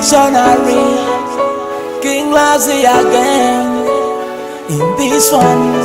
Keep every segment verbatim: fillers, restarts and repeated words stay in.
Dictionary, King Lazi again in this one.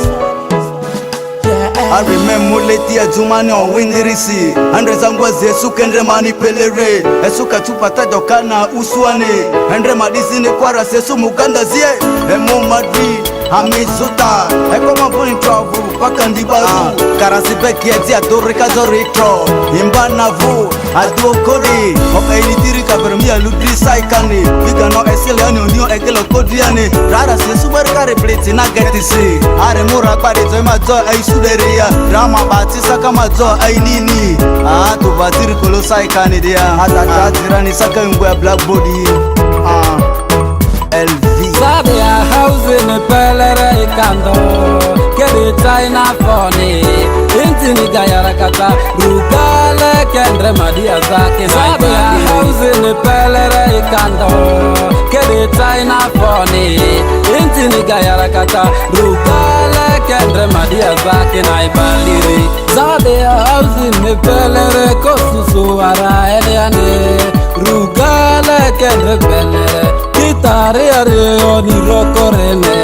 Yeah. Arime muleti ajumani owindirisi. Andre zangwa zesu kendre mani pelere. Esu kachupa tajo kana uswane. Andre madisi ni kwara sesu muganda zie. Emo madri amizuta. Eko mabuni travel pakandi baru. Karasi beki eti adore kazori tro. Imba navu. Aduo kodi. Oka ini diri kabermi aludri saikani. Biga no esele ani onio ekelo kodi ani. Rara sesu bar kare pleti na getisi. Are mura kpari to ima to ai suderia. Rama bati saka ma to ai nini. Ah, to batiri kolo saikani dia. Ata ta tirani saka ngwe black body. Ah. L V. Sabe a house in pelere ikando. Kede China foni. Intini gayara kata. Rugale kendre madia zake. Sabe a house in pelere ikando. Kede China foni. Intini gayara kata. Rugale kendre madia zake na ibaliri. Sabe a house in pelere kosusu ara eliane. Rugale kendre pelere. Kitari are oni rokorene.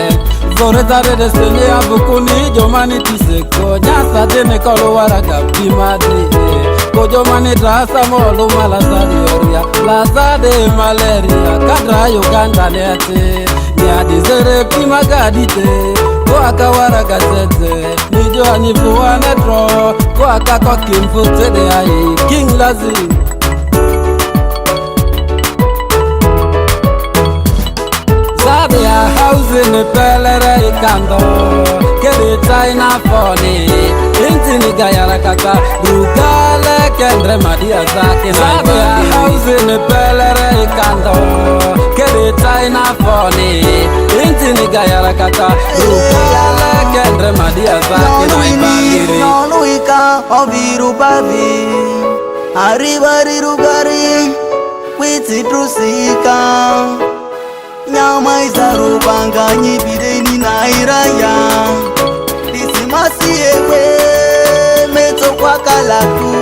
Zore tare de sene abukuni jomani tiseko. Nyasa dene kolo wara kapimadi. Ko jomani trasa molu mala sari oria. La sade malaria. Kadra Uganda ne ate. Nya dizere pima gadite. Ko akawara gasete. Nijo anyifuane tro. Ko akako kimfute de ai. King Lazi. Sabe a house in pelere ikando. Kede China foni. Intini gayara kata. Rugale kendre madia zake. Sabe a house in pelere ikando. Kede China foni. Intini gayara kata. Rugale kendre madia zake na ibagiri. Noluika oviru bavi. Arivari rugari. Kwiti trusika. Nyama izarubanga nyibireni na iraya. Disimasi ewe. Meto kwa kalatu.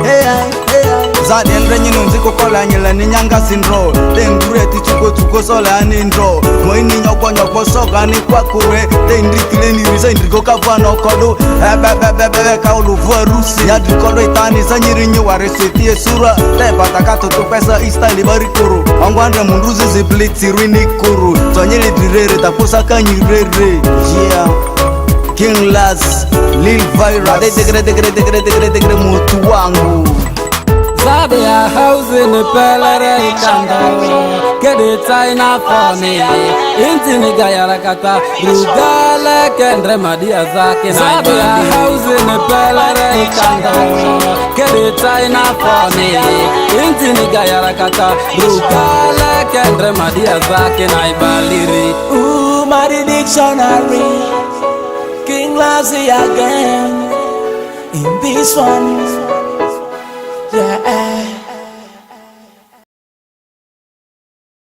Hey, hey, hey. Zadi andre nyinu nziko kola nyela ni nyanga sindro. Tengure ti chuko chuko sola ni ndro. Moini nyoko nyoko soga ni kwa kure. Tendri tile ni risa indri ko kava no kodo. Ebe be be be be ka ulu vua rusi. Ya di kodo itani sa nyiri nyi ware seti esura. Te bata ka toto pesa ista li bari kuru. Ongwandre munduzi zi blitz rini kuru. So nyiri direre ta posa ka nyirere. Yeah. King Lazi, Lil Virus. Degre degre degre degre degre mutu wangu. Sabe a house in pelere ikando. Kede China foni. Intini gayara kata. Rugale kendre madia zake. Sabe a house in pelere ikando. Kede China foni. Intini gayara kata. Rugale kendre madia zake na ibaliri. Umari Dictionary, King Lazi again in this one. Yeah.